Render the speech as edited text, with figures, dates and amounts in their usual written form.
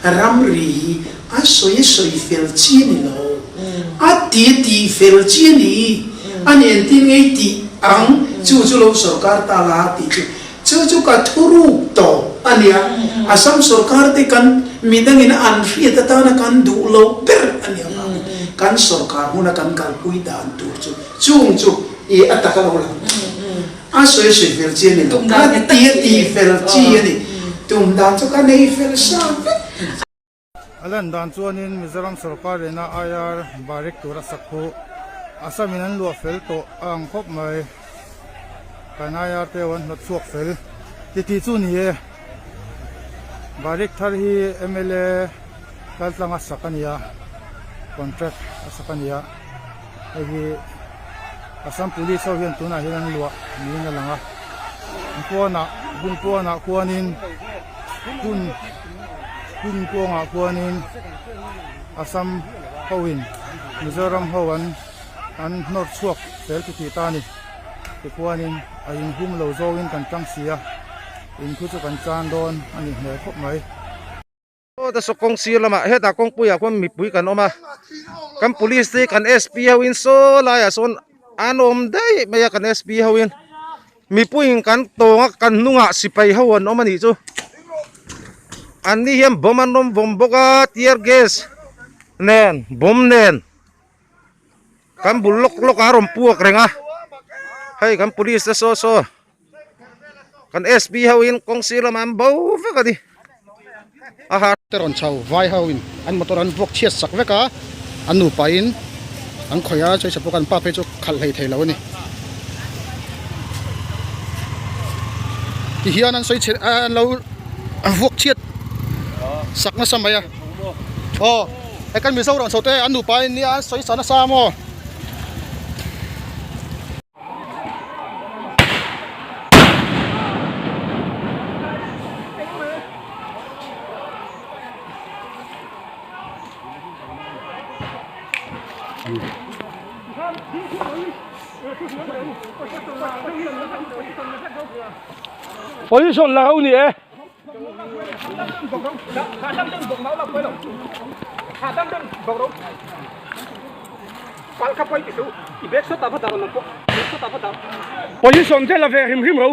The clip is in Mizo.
Ramri hi a sawi a sawi fel chi a ni lo, a ti a tih fel chi a ni. A ni entin ngei tih ang chu chu lo sorkar ta la tih chu chu chu ka thuruk tawp a nia. Assam sorkar te kan midangin an hriat atana kan duh lo ber a nia vangin kan sorkar hmuna kan kalpui dan tur chu chung chu i a taka lo lang. A sawi sawi fel chi a ni lo, ka ti a ti fel chi a ni. Tum dan chu ka nei fel sa vek. A lan dan chuanin Mizoram sorkar ina IR Barrick tura sak khu Assam in an luah fel tawh a ang khawp mai. Kan IR te an hnawt chhuak fel ti tih chu ni e. Barrick thar hi mla kaltlanga sak a ni a, contract a sak a ni a. Hei hi Assam Police ho hian tunah hian an luah niin a lang a, an pawnah hmun pawnah khuanin hun hun kawngah khuanin Assam hoin Mizoram ho an an hnawr chhuak fel ti tih ta a ni tikhuanin a inhum lo zawngin kan tang si a in khu chu kan chan dawn a ni hmel khawp mai. Aw ta saw kawng sir lamah hetah kawngpuiah khuan mipui kan awm a kan police te kan sp ho in saw laiah sawn an awm daih mai a kan sp ho in mipuiin kan tawng a kan hnungah sipai ho an awm a nih chu an ni hian bomb an rawn vawm bawk a tear gas nen bomb nen kan bul lawk lawk ah a rawn puak reng a hei kan police te saw saw. Kan SP ho in kawng sir lamah an bo vek a ni. A ha. Te rawn chho vai ho in an motor an vuak chhiat sak vek a, an nupa in an khawih a, chawisa pawh kan pa phei chu khalh hlei thei lo a ni. Ti hian an sawi chhe an lo vuak chhiat sak nasa mai a. Aw hei kan Mizo rawn chho te an nupa in nia an sawi sa nasa maw. Position la ho ni e. Position te la ve hrim hrim ro.